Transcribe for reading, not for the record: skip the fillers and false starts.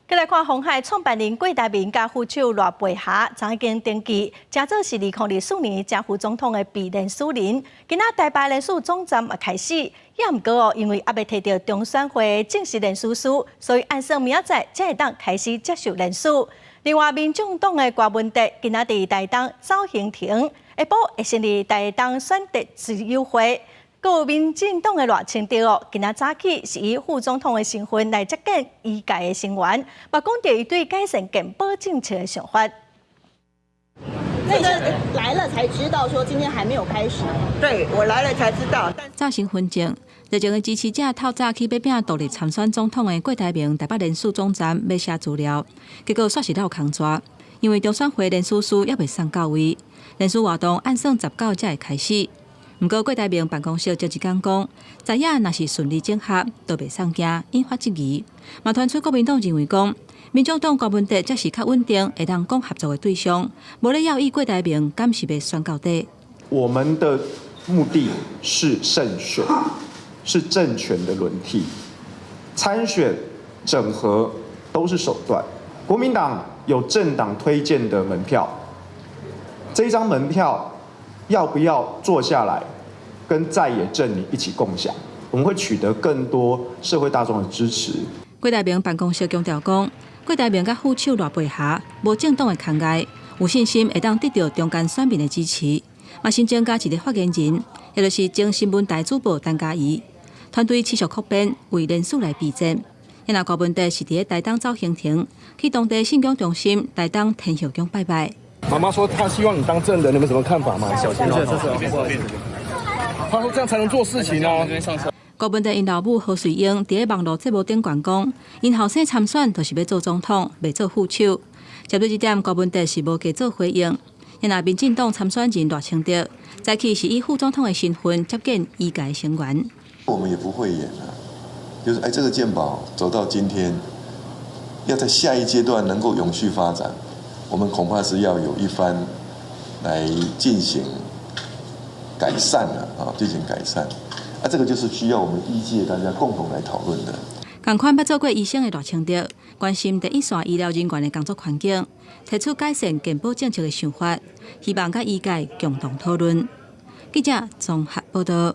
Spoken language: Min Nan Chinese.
閣來看鴻海創辦人郭台銘佮副手賴佩霞，昨已經登記，成做是2024年正副總統的備聯署人。今仔台北聯署總站也開始，也毋過哦，因為猶未提著中選會正式聯署書，所以按算明仔載才會當開始接受聯署。另外，民眾黨的柯文哲今仔佇台東走行程，下晡會先佇台東選擇之友會。閣有民進黨的賴清德哦，今仔早起是以副總統的身份來接見醫界的成員，嘛講著伊對改善健保政策的想法。那個來了才知道，說今天還沒有開始。對，我來了才知道。早晨分鐘，熱情的支持者透早去欲拚獨立參選總統的郭台銘台北聯署總站欲寫資料，結果煞是落空逝，因為中選會聯署書猶未送到位，聯署活動按算19才會開始。毋過郭台銘辦公室前一工講，在野若是順利整合，都袂送驚，引發質疑。嘛傳出國民黨認為講，民眾黨柯文哲才是較穩定，會當講合作的對象，無咧猶豫郭台銘敢是欲選到底。我們的目的是勝選，是政權的輪替，參選整合都是手段。國民黨有政黨推薦的門票，這張門票要不要坐下來跟在野陣營一起共享？我們會取得更多社會大眾的支持。郭台銘辦公室強調講，郭台銘佮副手賴佩霞無政黨的牽礙，有信心會當得著中間選民的支持。嘛新增加一个發言人，也就是前新聞台主播陳嘉怡，團隊持續擴編為連署來備戰。若柯文哲是佇咧台東走行程，去當地信仰中心台東天后宮拜拜。媽媽說她希望你當證人，你們什麼看法嗎？小心哦。他說這樣才能做事情哦。柯文哲𪜶老母何瑞英佇咧網路節目頂懸講，𪜶後生參選就是欲做總統，袂做副手。針對這點，柯文哲是無加做回應。若民進黨參選人賴清德，早起是以副總統的身份接見醫界成員。我們也不會演啊，就是哎，這個健保走到今天，要在下一階段能夠永續發展，我們恐怕是要有一番來進行改善了啊，進行改善。啊，這個就是需要我們醫界大家共同來討論的。仝款捌做過醫生的賴清德，關心第一線醫療人員的工作環境，提出改善健保政策的想法，希望佮醫界共同討論。記者綜合報道。